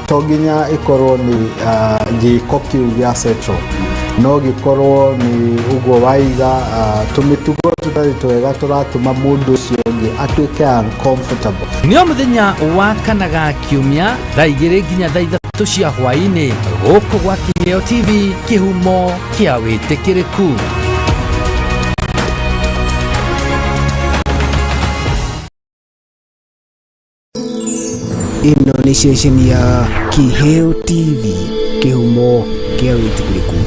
To nginya ĩkorwo nĩ gĩko kĩu gĩa sexual, no gĩkorwo nĩ ũguo waiga tũmĩtugo tũtarĩ twega tũratũma mũndũ ũcio ũngĩ atuĩke uncomfortable. Nĩ o mũthenya wa kana ga kiumia thaa 2 nginya thaa 3 cia hwaĩ-inĩ gũkũ gwa Kĩheo TV, kĩhumo kĩa wĩtĩkĩrĩku. Ĩno nĩ ceceni ya Kĩheo TV, kĩhumo kĩa wĩtĩkĩrĩku.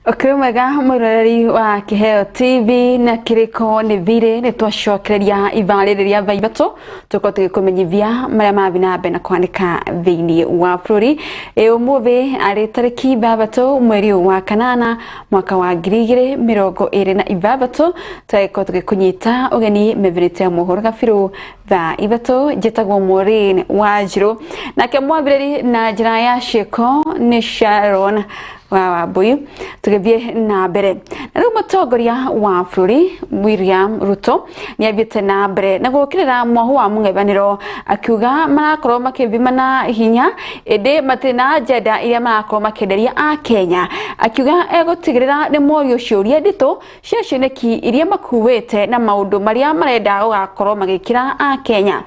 Ũkĩrĩ mwega mwĩroreri wa Kĩheo TV na kĩrĩko nĩ thirĩ, nĩ twacokereria ithaa rĩrĩ rĩa thaa 3 tũkorwo tũgĩkũmenyithia marĩa marathiĩ na mbere na kwanĩka thĩinĩ wa bũrũri. Ĩ ũmũthĩ arĩ tarĩki 6 mweri wa 8 mwaka wa 2026, tũgagĩkorwo tũgĩkũnyita ũgeni mĩthirĩte ya mohoro gabirũ thaa 3. Njĩtagwo Maureen Wanjirũ, nake mwambĩrĩri na njĩra ya ciĩko nĩ Sharon wa Wambui. Tũgĩthiĩ na mbere na rĩu, mũtongoria wa bũrũri William Ruto nĩ athiĩte na mbere na gũkĩrĩra mwahu wa mũng'ethanĩro, akiuga marakorwo makĩthima na hinya ĩndĩ matirĩ na agenda iria marakorwo makĩenderia a Kenya, akiuga egũtigĩrĩra nĩ morio ciũria nditũ cia cioneki iria makuĩte na maũndũ marĩa marenda gũgakorwo magĩkĩra a Kenya.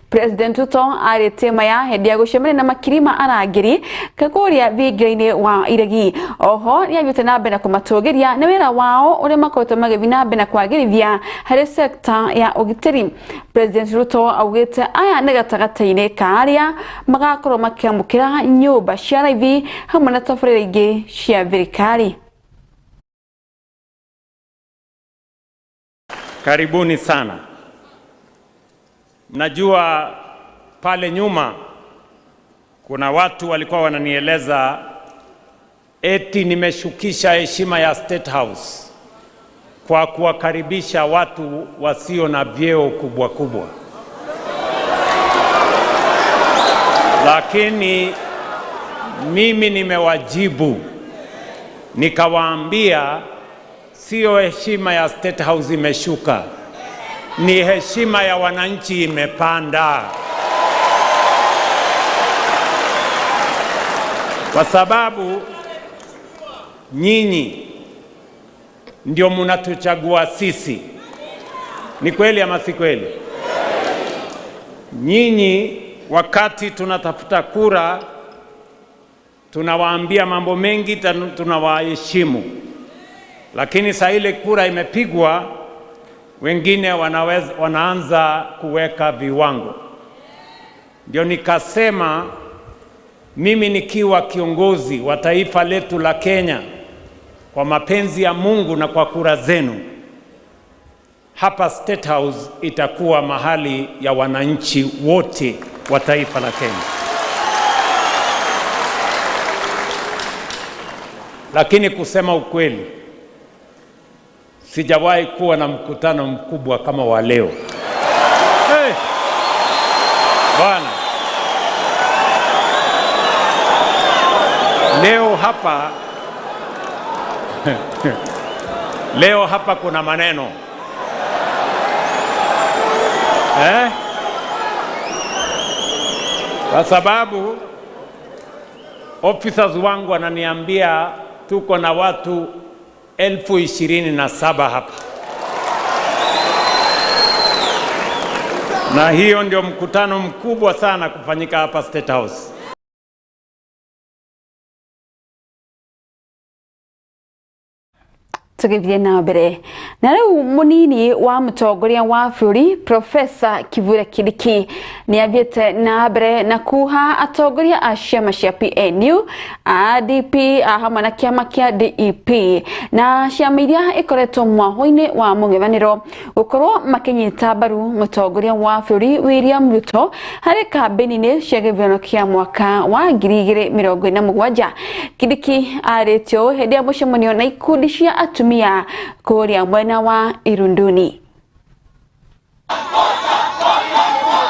President Ruto arĩtie maya hĩndĩ ya gũcemania na makiri ma arangĩri kũrĩa thingira-inĩ wa iregi. Oho nĩ athiĩte na mbere na kũmatũgĩria nĩ wĩra wao ũrĩa makoretwo magĩthiĩ na mbere na kwagĩrithia harĩ sekta ya ũgitĩri. President Ruto augĩte aya nĩ gatagatĩ-inĩ ka arĩa magakorwo makĩamũkĩra nyũmba cia raithi hamwe na tabarĩra ingĩ cia thirikari. Karibuni sana. Najua pale nyuma kuna watu walikuwa wananieleza eti nimeshukisha heshima ya State House kwa kuwakaribisha watu wasio na vyeo kubwa kubwa, lakini mimi nimewajibu nikawaambia sio heshima ya State House imeshuka, ni heshima ya wananchi imepanda, kwa sababu nyinyi ndio mnatuchagua sisi. Ni kweli ama si kweli? Nyinyi wakati tunatafuta kura tunawaambia mambo mengi, tunawaheshimu, lakini saa ile kura imepigwa, wengine wanaanza kuweka viwango. Ndio nikasema mimi nikiwa kiongozi wa taifa letu la Kenya, kwa mapenzi ya Mungu na kwa kura zenu, hapa State House itakuwa mahali ya wananchi wote wa taifa la Kenya. Lakini kusema ukweli, sijawahi kuwa na mkutano mkubwa kama wa leo. Hey! Bwana, leo hapa leo hapa kuna maneno eh? Kwa sababu officers wangu wananiambia tuko na watu 27,000 hapa, na hiyo ndio mkutano mkubwa sana kufanyika hapa State House. Tũgĩthiĩ na mbere na rĩu, mũnini wa mũtongoria wa bũrũri Profesa Kithure Kindiki nĩ athiĩte na mbere na kuha atongoria a ciama cia PNU, RDP hamwe na kĩama kĩa DEP na ciama iria ikoretwo mwahũ-inĩ wa mũng'ethanĩro gũkorwo makĩnyita mbaru mũtongoria wa bũrũri William Ruto harĩ kambĩni-inĩ cia gĩthurano kĩa mwaka wa 2027. Kindiki arĩtio hĩndĩ ya mũcemanio na ikundi cia atumia kũrĩa mwena wa Irunduni.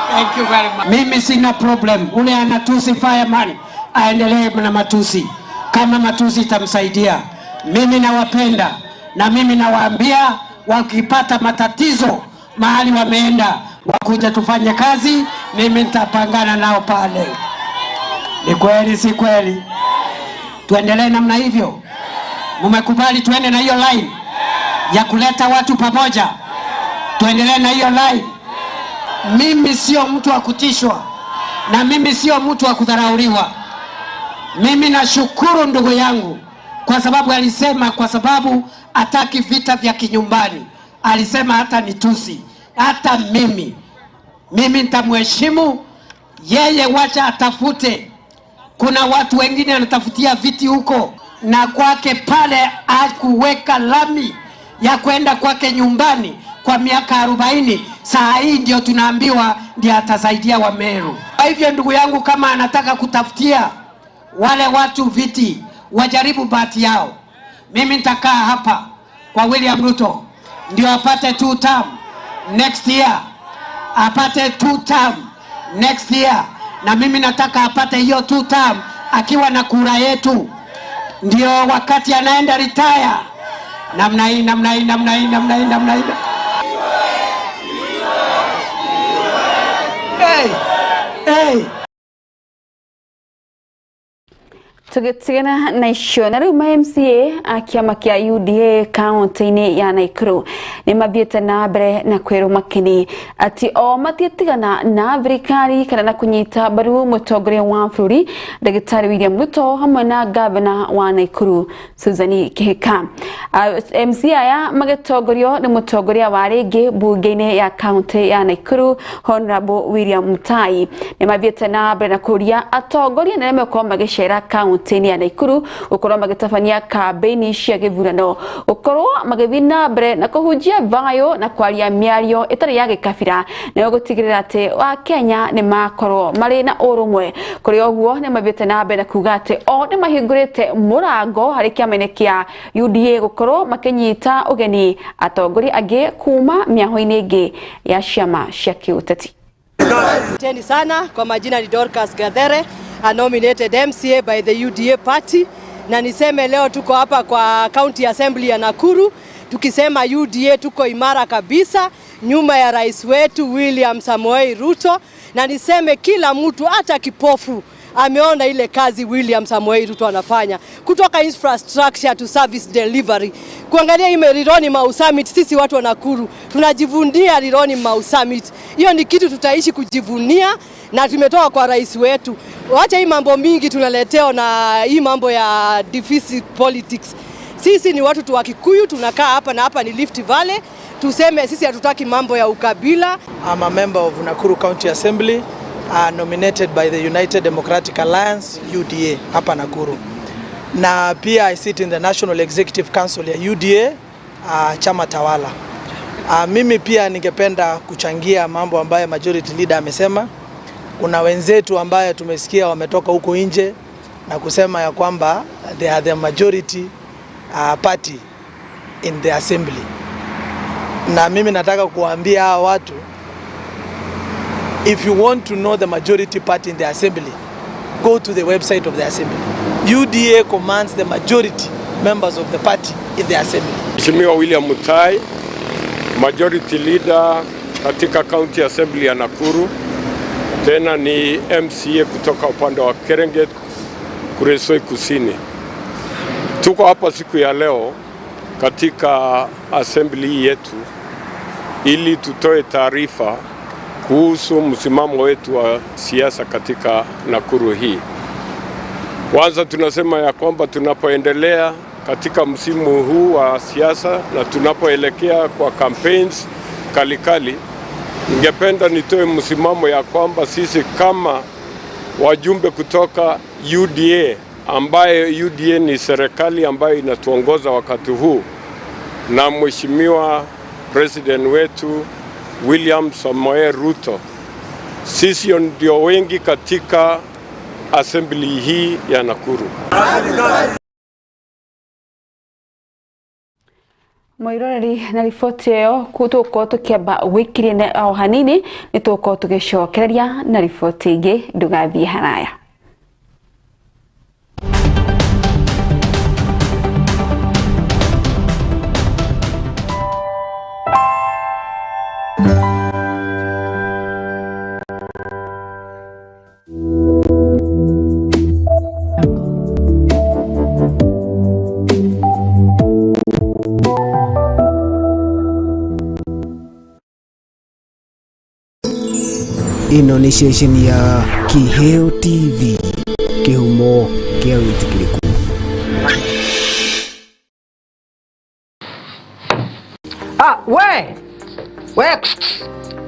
Thank you very much. Mimi sina problem. Ule anatusi fireman aendelee na matusi, kama matusi itamsaidia. Mimi nawapenda na mimi nawaambia wakipata matatizo mahali wameenda, wakuja tufanye kazi, mimi nitapangana nao pale. Ni kweli si kweli? Tuendelee namna hivyo? Mumekubali tuende na hiyo line ya kuleta watu pamoja? Tuendelee na hiyo line? Mimi sio mtu wa kutishwa na mimi sio mtu wa kudharauliwa. Mimi nashukuru ndugu yangu kwa sababu alisema, kwa sababu hataki vita vya kinyumbani. Alisema hata nitusi, hata mimi nitamheshimu yeye, wacha atafute. Kuna watu wengine anatafutia viti huko, na kwake pale akuweka lami ya kwenda kwake nyumbani kwa miaka 40. Saa hii ndio tunaambiwa ndiye atasaidia Wameru. Kwa hivyo ndugu yangu, kama anataka kutafutia wale watu viti, wajaribu bahati yao. Mimi nitakaa hapa kwa William Ruto ndio apate two term next year, apate two term next year, na mimi nataka apate hiyo two term akiwa na kura yetu, ndio wakati anaenda retire namna hii, namna hii, namna hii, namna hii, namna hii. Hey, hey. Tũgĩtigana na icio na rĩu ma MCA a kĩama kĩa UDA kaunti-inĩ ya Nakuru nĩ mathiĩte na mbere na kwĩrwo makeni atĩ o matiĩtigana na thirikari kana na kũnyita mbaru mũtongoria wa bũrũri Ndagĩtarĩ William Ruto hamwe na gavana wa Nakuru Susan Kihika. MCA aya magĩtongorio nĩ mũtongoria wa rĩngĩ mbunge-inĩ ya kaunti ya Nakuru Honorable William Mutai nĩ mathiĩte na mbere na kũria atongoria na arĩa megũkorwo magĩcera kaunti-inĩ ya Nakuru gũkorwo magĩtabania kambĩini cia gĩthurano gũkorwo magĩthiĩ na mbere na kũhunjia thayũ na kwaria mĩario ĩtarĩ ya gĩkabira nĩguo gũtigĩrĩra atĩ Wakenya nĩ makorwo marĩ na ũrũmwe. Kũrĩ ũguo nĩ mathiĩte na mbere na kuga atĩ o nĩ mahingũrĩte mũrango harĩ kĩama-inĩ kĩa UDA gũkorwo makĩnyita ũgeni atongoria angĩ kuma mĩahũ-inĩ ĩngĩ ya ciama cia kĩũteti. Asanteni sana. Kwa majina ni Dorcas Gathere, a nominated MCA by the UDA party, na niseme leo tuko hapa kwa County Assembly ya Nakuru tukisema UDA tuko imara kabisa nyuma ya rais wetu William Samoei Ruto, na niseme kila mtu hata kipofu ameona ile kazi William Samoei Ruto anafanya kutoka infrastructure to service delivery. Kuangalia ime Rironi Mau Summit, sisi watu wa Nakuru tunajivunia Rironi Mau Summit. Hiyo ni kitu tutaishi kujivunia na tumetoka kwa rais wetu. Wacha hii mambo mingi tunaletewa na hii mambo ya divisive politics. Sisi ni watu tu wa Kikuyu, tunakaa hapa na hapa ni Rift Valley. Tuseme sisi hatutaki mambo ya ukabila. I'm a member of Nakuru County Assembly, nominated by the United Democratic Alliance UDA hapa Nakuru. Na pia I sit in the National Executive Council ya UDA, chama tawala. Mimi pia ningependa kuchangia mambo ambayo majority leader amesema. Kuna wenzetu ambaye tumesikia wametoka huko nje na kusema ya kwamba they are the majority party in the assembly. Na mimi nataka kuambia hawa watu, if you want to know the majority party in the assembly, go to the website of the assembly. UDA commands the majority members of the party in the assembly. Mheshimiwa William Mutai, majority leader katika County Assembly ya Nakuru, tena ni MCA kutoka upande wa Keringet, Kuresoi Kusini. Tuko hapa siku ya leo katika assembly yetu ili tutoe taarifa kuhusu msimamo wetu wa siasa katika Nakuru hii. Kwanza tunasema ya kwamba tunapoendelea katika msimu huu wa siasa na tunapoelekea kwa campaigns kalikali, ningependa nitoe msimamo ya kwamba sisi kama wajumbe kutoka UDA, ambayo UDA ni serikali ambayo inatuongoza wakati huu, na Mheshimiwa President wetu William Samoei Ruto, sisi ndio wengi katika assembly hii ya Nakuru. Mwiroreri, na riboti ĩyo tũgũkorwo tũkĩamba gwĩkiria o hanini, nĩ tũgũkorwo tũgĩcokereria na riboti ĩngĩ, ndũgathiĩ haraya. Ĩno nĩ ceceni ya Kiheo TV, kĩhumo kĩa wĩtĩkĩrĩku. Ah, we we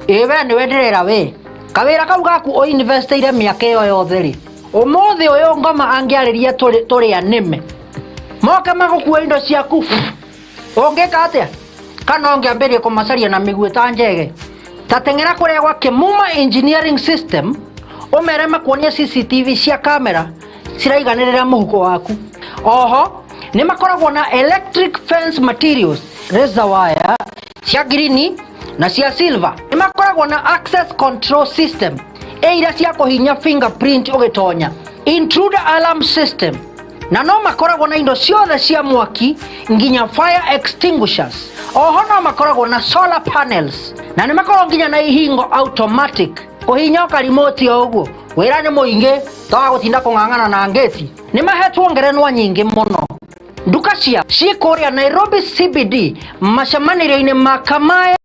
ĩ we nĩwe ndĩrera we kawĩra kau gaku ũinvestĩire mĩaka ĩyo yothe rĩ, ũmũthĩ ũyũ ngoma angĩarĩria tũrĩ anĩme moke magũkua indo ciaku, ũngĩka atĩa? Kana ũngĩambĩrĩria kũmacaria na mĩguĩ ta njege? Ta teng'era kũrĩa gwa Kĩmuma Engineering System ũmere makuonie CCTV cia kamera ciraiganĩrĩra mũhuko waku. Oho nĩ makoragwo na electric fence materials, razor wire cia green na cia silver. Nĩ makoragwo na access control system ĩ iria cia kũhinya fingerprint ũgĩtonya, intruder alarm system, na no makoragwo na indo ciothe cia mwaki nginya fire extinguishers. Oho no makoragwo na solar panels na nĩ makoragwo nginya na ihingo automatic kũhinya karimoti o ũguo. Wĩra nĩ mũingĩ toga gũtinda kũng'ang'ana na ngĩti. Nĩ mahetwo ngerenwa nyingĩ mũno. Nduka cia ciĩ kũrĩa Nairobi CBD macemanĩrio-inĩ ma Kamae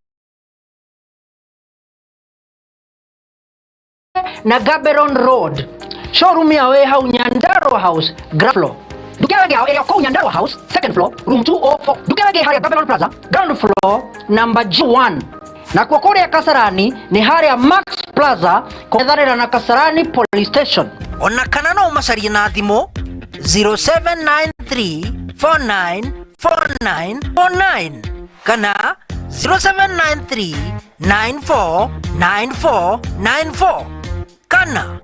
na Gaborone Road. Showroom yao ĩ hau Nyandarua House, ground floor. Nduka ĩyo ĩngĩ yao ĩrĩ kũu Nyandarua House, second floor, room 204. Nduka ĩyo ĩngĩ harĩa Gaborone Plaza, ground floor, number G1. Nakuo kũrĩa Kasarani nĩ harĩa Max Plaza kũng'ethanĩra na Kasarani Police Station. Ona kana no ũmacarie na thimũ 0793 494949 kana 0793 949494 kana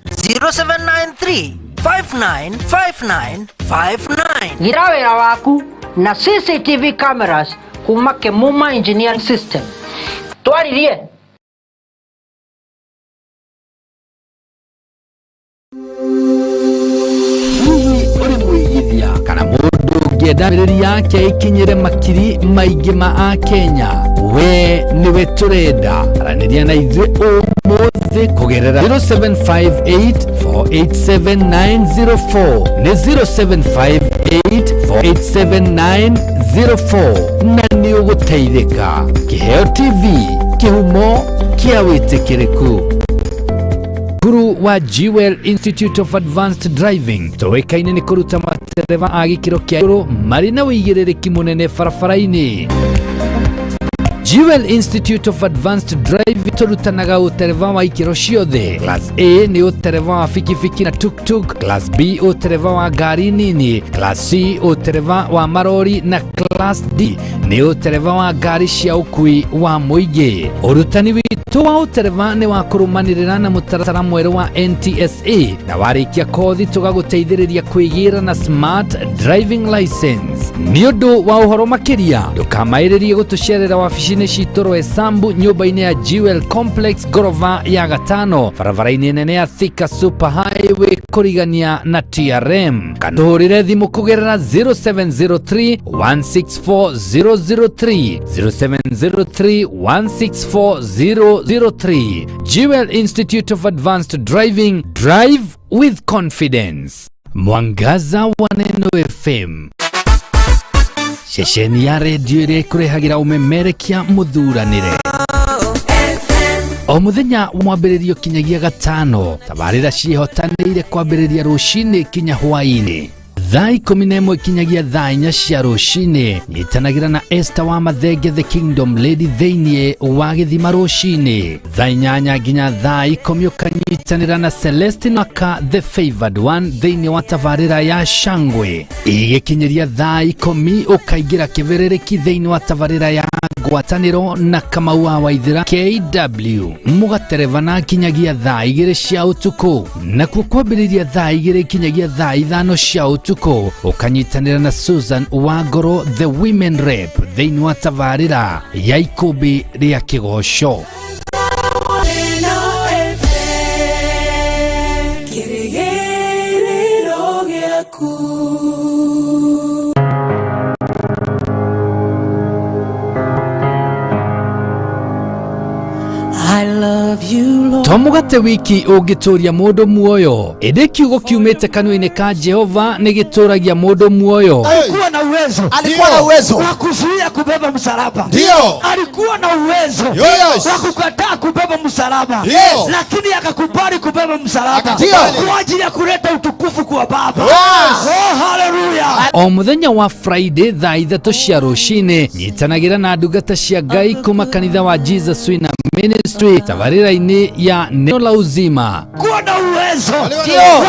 0793 595959. Gira wĩra waku na CCTV cameras kuma Kĩmuma Engineering System. Twaririe. Hihi ũrĩ mũigithia kana mũndũ ũngĩenda ndũmĩrĩri yake ĩkinyĩre makiri maingĩ ma Akenya? We nĩwe tũrenda. Aranĩria na ithuĩ ũmũthĩ kũgerera 0758 487 904, nĩ 0758 487 904, na nĩ ũgũteithĩka. Kĩheo TV, kĩhumo kĩa wĩtĩkĩrĩku. Cukuru wa Jewel Institute of Advanced Driving tũĩkaine nĩ kũruta matereba a gĩkĩro kĩa igũrũ marĩ na ũigĩrĩrĩki mũnene barabara-inĩ. Jewel Institute of Advanced Driving tũrutanaga ũtereba wa ikĩro ciothe. Class A nĩ ũtereba wa bikibiki na tuktuk, Class B ũtereba wa ngari nini, Class C ũtereba wa marori na Class D nĩ ũtereba wa ngari cia ũkui wa mũingĩ. Ũrutani witũ wa ũtereba nĩ wa kũrũmanĩrĩra na mũtaratara mwerũ wa NTSA, na warĩkia kothi tũgagũteithĩrĩria kwĩgĩra na smart driving license. Nĩ ũndũ wa ũhoro makĩria ndũkamaĩrĩrie gũtũcerera wabici-inĩ citũ Roysambu, nyũmba-inĩ ya Jewel Complex, ngorova ya gatano, barabara-inĩ nene ya Thika Super Highway kũrigania na TRM, kana tũhũrĩre thimũ kũgerera 0703 164 003, 0703 164 003. Jewel Institute of Advanced Driving, drive with confidence. Mwangaza wa Neno FM, ceceni ya redio ĩrĩa ĩkũrehagĩra ũmemerekia mũthuranĩre o mũthenya mwambĩrĩrio kinyagia gatano. Tabarĩra ciĩhotanĩire kwambĩrĩria rũcinĩ kinya hwaĩ-inĩ. Thaa 11 kinyagia thaa 4 cia rũcinĩ nyitanagĩra na Esther wa Mathenge the Kingdom Lady thĩinĩ wa gĩthima rũcinĩ. Thaa 8 nginya thaa 10 ũkanyitanĩra na Celestine aka the Favored One thĩinĩ wa tabarĩra ya Shangwe. Igĩkinyĩria thaa 10 ũkaingĩra kĩbĩrĩrĩki thĩinĩ wa tabarĩra ya ngwatanĩro na Kamau wa Waithĩra KW mũgaterevana kinyagia thaa 2 cia ũtukũ, nakuo kwambĩrĩria thaa 2 kinyagia thaa 5 cia ũtukũ ũkanyitanĩra na Susan Wangoro the Women Rep thĩinĩ wa tabarĩra ya ikũmbĩ rĩa kĩgoco. To mũgate wiki ũngĩtũria mũndũ muoyo, ĩndĩ kiugo kiumĩte kanua-inĩ ka Jehova nĩ gĩtũragia mũndũ muoyo. Alikuwa na uwezo, alikuwa na uwezo wa kuzuia kubeba msalaba, ndio. Alikuwa na uwezo wa kukataa kubeba msalaba, lakini akakubali kubeba msalaba kwa ajili ya kuleta utukufu kwa Baba. Oh, haleluya. O mũthenya wa Friday thaa 3 cia rũcinĩ nyitanagĩra na ndungata cia Ngai kuma kanitha wa Jesus Winner Ministry tabarĩra-inĩ ya Neno la Uzima. Alikuwa na uwezo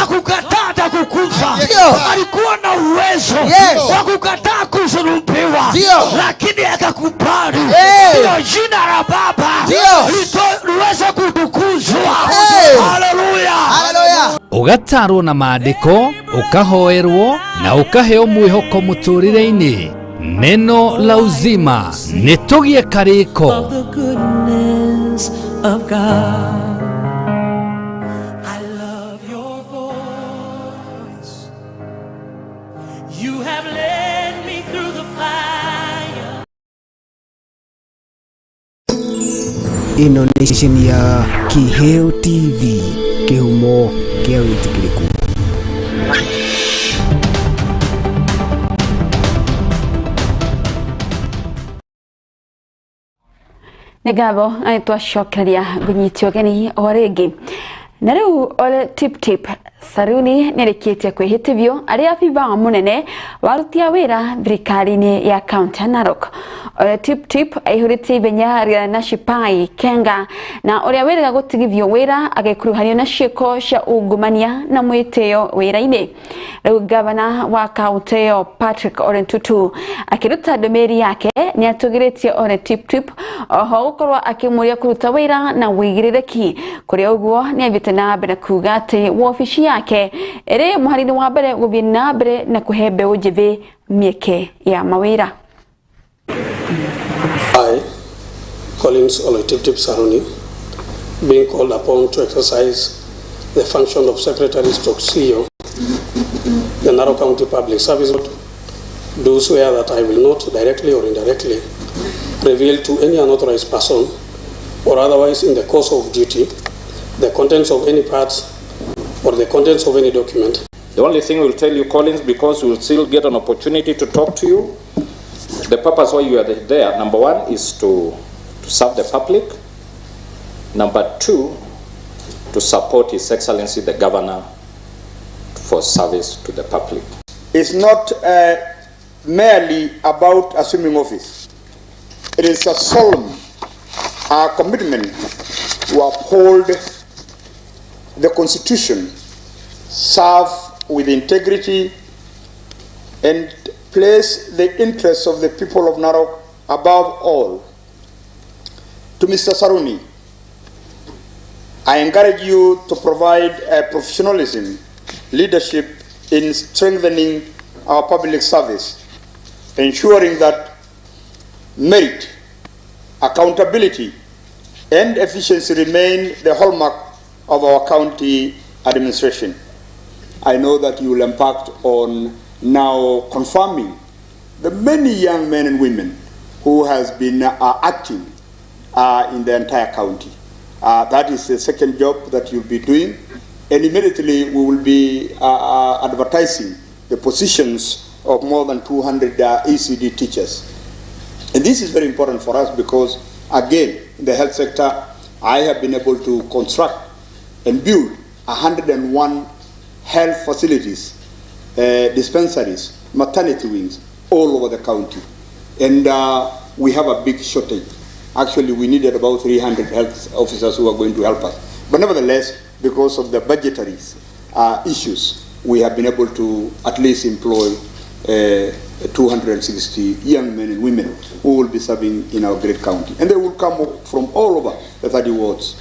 wa kukataa hata kukufa, alikuwa na uwezo wa kukataa kusulubiwa, lakini akakubali ndio jina la Baba liweze kutukuzwa. Haleluya, haleluya. Ũgatarwo na maandĩko, ũkahoerwo na ũkaheo mwĩhoko mũtũrĩre-inĩ. Neno la Uzima nĩ tũgĩe karĩko. Of God. I love your voice. You have led me through the fire. Ĩno nĩ ceceni ya Kiheo TV, kĩhumo kĩa wĩtĩkĩrĩku. Nĩ ngatho na nĩ twacokereria ngũnyitio ũgeni o rĩngĩ. Na rĩu Ole Tiptip Saruni nĩ arĩkĩtie kwĩhĩtithio arĩ abithaa mũnene warutia wĩra thirikari-inĩ ya kaunti ya Narok. Ole Tiptip aihũrĩtie ithenya rĩa Nashipai Kenga na ũrĩa wĩrĩga gũtigithio wĩra agĩkuruhanio na ciĩko cia ungumania na mwĩtĩo wĩra-inĩ. Rĩu gavana wa kaunti ĩyo Patrick Ole Ntutu akĩruta ndũmĩrĩri yake nĩ atũgĩrĩtie Ole Tiptip oho gũkorwo akĩmũria kũruta wĩra na wĩigĩrĩrĩki. Kũrĩ ũguo nĩ athiĩte na mbere kuga atĩ wabici yake ĩrĩ mũhari-inĩ wa mbere gũthiĩ na mbere na kũhe mbeũ njĩthĩ mĩeke ya mawĩra. I, Collins Oloitiptip Saruni, being called upon to exercise the function of Secretary stroke CEO, the Narok County Public Service Board, do swear that I will not directly or indirectly reveal to any unauthorized person or otherwise in the course of duty the contents of any parts or the contents of any document. The only thing we'll tell you, Collins, because we'll still get an opportunity to talk to you, the purpose why you are there, number one, is to serve the public. Number two, to support His Excellency the Governor for service to the public. It's not merely about assuming office. It is a solemn commitment to uphold the Constitution, serve with integrity, and place the interests of the people of Narok above all. To Mr. Saruni, I encourage you to provide professionalism, leadership in strengthening our public service, ensuring that merit, accountability, and efficiency remain the hallmark of our county administration. I know that you will impact on now confirming the many young men and women who has been acting in the entire county. That is the second job that you'll be doing, and immediately we will be advertising the positions of more than 200 ECD teachers. And this is very important for us because, again, in the health sector, I have been able to construct and build 101 health facilities Dispensaries, maternity wings all over the county. And we have a big shortage. Actually, we needed about 300 health officers who are going to help us. But nevertheless, because of the budgetary issues, we have been able to at least employ 260 young men and women who will be serving in our great county. And they will come from all over the 30 wards.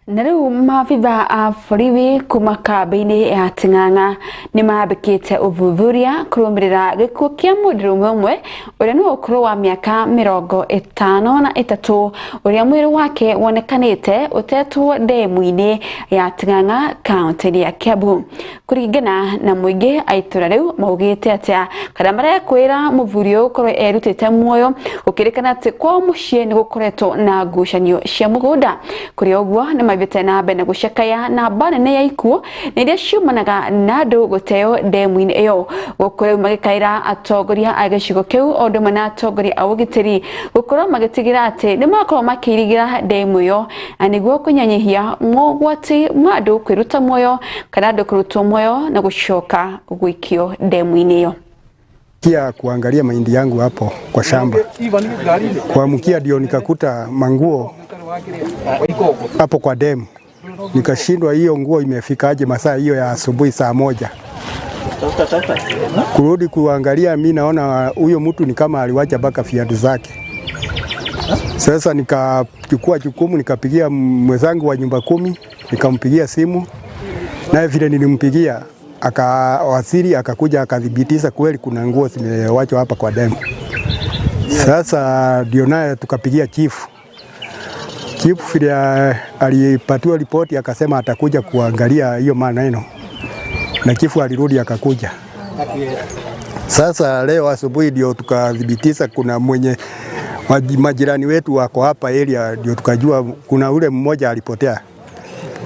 Na rĩu maabitha a borithi kuma kambĩ-inĩ ya Ting'ang'a nĩ mambĩkĩte ũthuthuria kũrũmĩrĩra gĩkuũ kĩa mũndũrũme ũmwe ũrĩa nĩ wa ũkũrũ wa mĩaka 53, ũrĩa mwĩrĩ wake wonekanĩte ũtetwo ndemu-inĩ ya Ting'ang'a kaũntĩ-inĩ ya Kiambu. Kũringana na mũingĩ a itũra rĩu maugĩte atĩa kana marekwĩra mũthuri ũyũ gũkorwo erutĩte muoyo, gũkĩrĩkana atĩ kwao mũciĩ nĩ gũkoretwo na ngucanio cia mũgũnda. Kũrĩ ũguo nĩ mathiĩte na mbere na gũcakaya namba nene ya ikuũ na iria ciumanaga na andũ gũteo ndemu-inĩ ĩyo, gũkũ rĩu magĩkaĩra atongoria a gĩcigo kĩu o ũndũ ũmwe na atongoria a ũgitĩri gũkorwo magĩtigĩra atĩ nĩ makorwo makĩirigĩra ndemu ĩyo na nĩguo kũnyihanyihia mogwati ma andũ kwĩruta muoyo kana andũ kũrutwo muoyo na gũcoka gũikio ndemu-inĩ ĩyo. Kia kuangalia mahindi yangu hapo kwa shamba, kuamkia ndio nikakuta manguo hapo kwa demu, nikashindwa hiyo nguo imefikaje masaa hiyo ya asubuhi saa 1. Kurudi kuangalia, mi naona huyo mtu ni kama aliwacha mpaka viatu zake. Sasa nikachukua jukumu, nikapigia mwenzangu wa nyumba 10, nikampigia simu, naye vile nilimpigia akawasili, akakuja akathibitisha kweli kuna nguo zimewachwa hapa kwa demu. Sasa ndio naye tukapigia chifu. Chifu vile alipatiwa ripoti akasema atakuja kuangalia hiyo maneno, na chifu alirudi akakuja. Sasa leo asubuhi ndio tukathibitisha kuna mwenye majirani wetu wako hapa area, ndio tukajua kuna ule mmoja alipotea.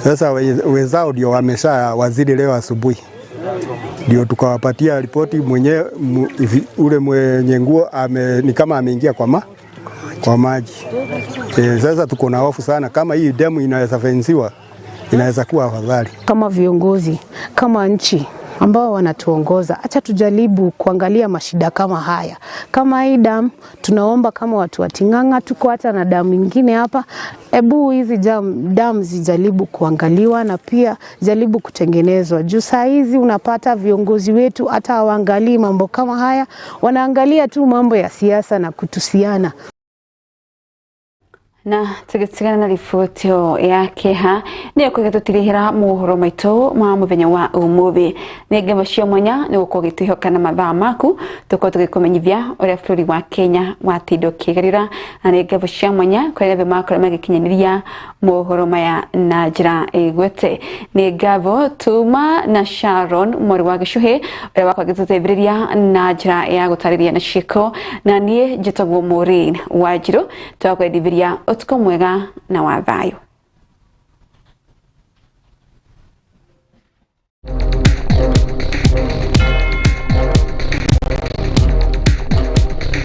Sasa wenzao ndio wamesha waziri leo asubuhi, ndio tukawapatia ripoti mwenye ule mwenye nguo ni kama ameingia kwa maji. Sasa tuko na hofu sana, kama hii demu inaweza fensiwa inaweza kuwa afadhali. Kama viongozi, kama nchi ambao wanatuongoza, acha tujaribu kuangalia mashida kama haya. Kama hii dam, tunaomba kama watu wa Ting'ang'a, tuko hata na damu nyingine hapa, ebu hizi dam zijaribu kuangaliwa na pia jaribu kutengenezwa. Juu saa hizi unapata viongozi wetu hata hawaangalii mambo kama haya, wanaangalia tu mambo ya siasa na kutusiana. Na tũgĩtigana na riboti ĩyo ya kĩeha nĩyo kũiga tũtirihĩra mohoro maitũ ma mũthenya wa ũmũthĩ. Nĩ ngatho cia mwanya nĩ gũkorwo ũgĩtwĩhoka na mathaa maku tũkorwo tũgĩkũmenyithia ũrĩa bũrũri wa Kenya watindwo ũkĩgarũra, na nĩ ngatho cia mwanya kũrĩ arĩa makorwo magĩkinyanĩria mohoro maya na njĩra ĩgwete. Nĩ ngatho Tuma na Sharon mwarĩ wa Gĩcuhĩ ũrĩa wakorwo agĩtũteithĩrĩria na njĩra ya gũtarĩria na ciĩko, na niĩ njĩtagwo Maureen Wanjirũ, twakwendithĩria ũtukũ mwega na wa thayũ.